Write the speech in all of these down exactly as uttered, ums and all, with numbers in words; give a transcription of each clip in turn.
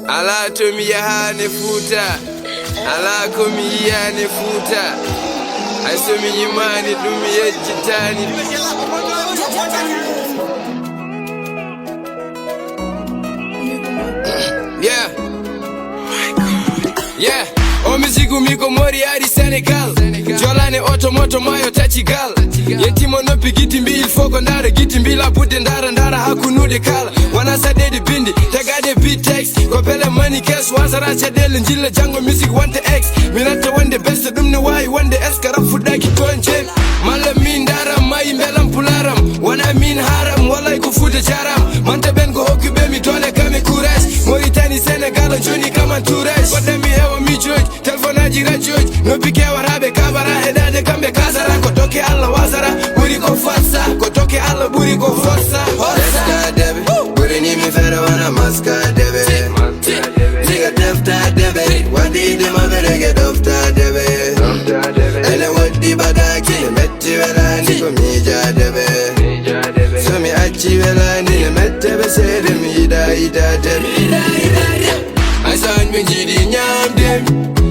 Alaa to mi yahaani Fuuta, alaa ko mi yiyaani Fuuta. Hay so mi yimaani ɗum yejjitaani. Yeah. Yeah. O musique mi ko Mori ari Sénégal. Jolane oto moto mayo taci gal. Yettima noppi gitti mbi il faut ko ndara gitti mbi labudde ndara ndara hakkunude kala. Wana saɗede bindi tagade bi texte ko bele mani kes wasara caɗele jilla janngo musique wonte ex. Mi natta wonde beste ɗum ne wawi wonde est ce que rap fuɗɗaki toon jeeɓi. Malla min ndaram mayi mbelam pularam wona min haram walay ko fuuta jaram. Manta ɓen ko hokki ɓe mi doole kame courage. Moritani Sénégal on joni kaman tourage. Goɗɗam mi hewa mijoji téléphone aji radioji noppi kewataɓe kabara heɗade kamɓe kasara ko tokke Allah wasara ɓuri ko fassa ko tokke Allah ɓuri ko fossa hossa. Eskadebe ɓuri ni mi fere wona maskadebe. Siga defta debe waɗi ide maɓe rege ɗofta debe. Ene woɗɗi baɗaki metti welani ko miija debe. So mi acci welani ne mette ɓe seede mi yiɗa yiɗa debe. Ay so añ ɓe jiiɗi ñaamde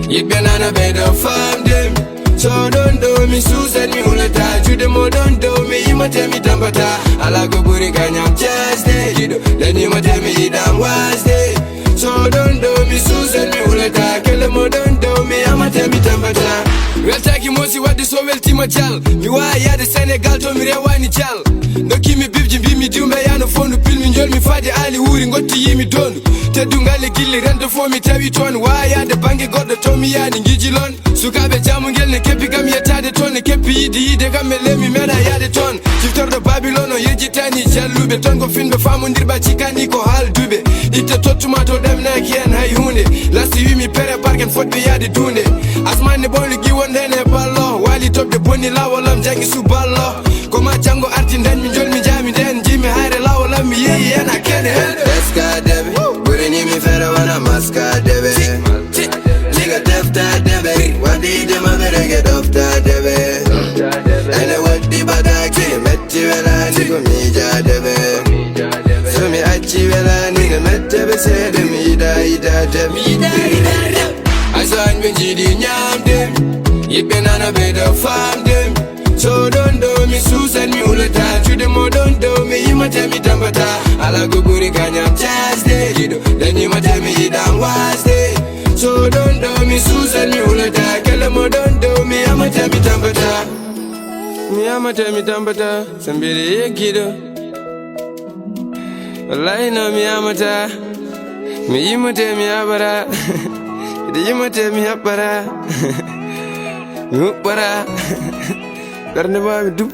mi yiɓɓe nana ɓeyɗo faamde mi. So ɗon ɗo mi suusan mi hulata juuɗe mo ɗon dow mi yimate mi tambata. Ala ko ɓuri gañam jasde yiɗo ɗen yimate mi yiɗam wasde. So ɗon ɗo mi suusan mi hulata kelle mo ɗon dow mi yamate mi tambata. Weltaki mosi wadde so weltima jal mi wawi yaade Sénégal to mi rewani jal. Dokkimi bibji mbimi diwɓe yano fondu pilmi jolmi faade ali wuuri gotti yimi dondu. Teddungal e gilli rento fo mi tawi toon wayade bangge goɗɗo to mi yani gijilon. Sukaɓe jamugel ne keppi kam yettade toon ne keppi yiide yiide kam e lemi meeɗa yaade toon. Ciftorɗo babilon o yejjitani jalluɓe toon ko finɓe famondirɓa cikkani ko haalduɓe. Itta tottuma to ɗamnaki hen hay hunde lasti wimi pere barken fotɓe yaade dunde. Asmane ɓowli giwonde ne ballo wali toɓde bonni lawolam jaggi suballo. Ko ma janngo arti dañmi jolmi jaami nden jiimi hayre lawolam mi yeeyi hen hakkede hen. Eskadebe ɓurini mi fere wona maskadebe. Liga defta debe waɗi ide maɓe rege ɗofta debe. Ene woɗɗi baɗaki metti welani ko miija debe. So mi acci welani ne mette ɓe seede mi yiɗa yiɗa debe. Ay so añ ɓe jiiɗi ñaamde yiɓɓe nana ɓeyɗo faamde. So ɗon ɗo mi suusan mi hulata juuɗe mo ɗon ɗo mi yimate mi tambata. Ala ko ɓuri kañam casde yiɗo ɗen yimate mi yiɗam wasde. So ɗon ɗo mi suusan mi hulata kelle mo ɗon ɗo mi yamate mi tambata. Mi yamate mi tambata so mbiɗa yeggiɗo. Wallahi no mi yamata. Mi yimate mi yaɓara. Miɗa yimate mi yaɓɓara. Mi huɓɓara. Ɓernde ma mi duppa.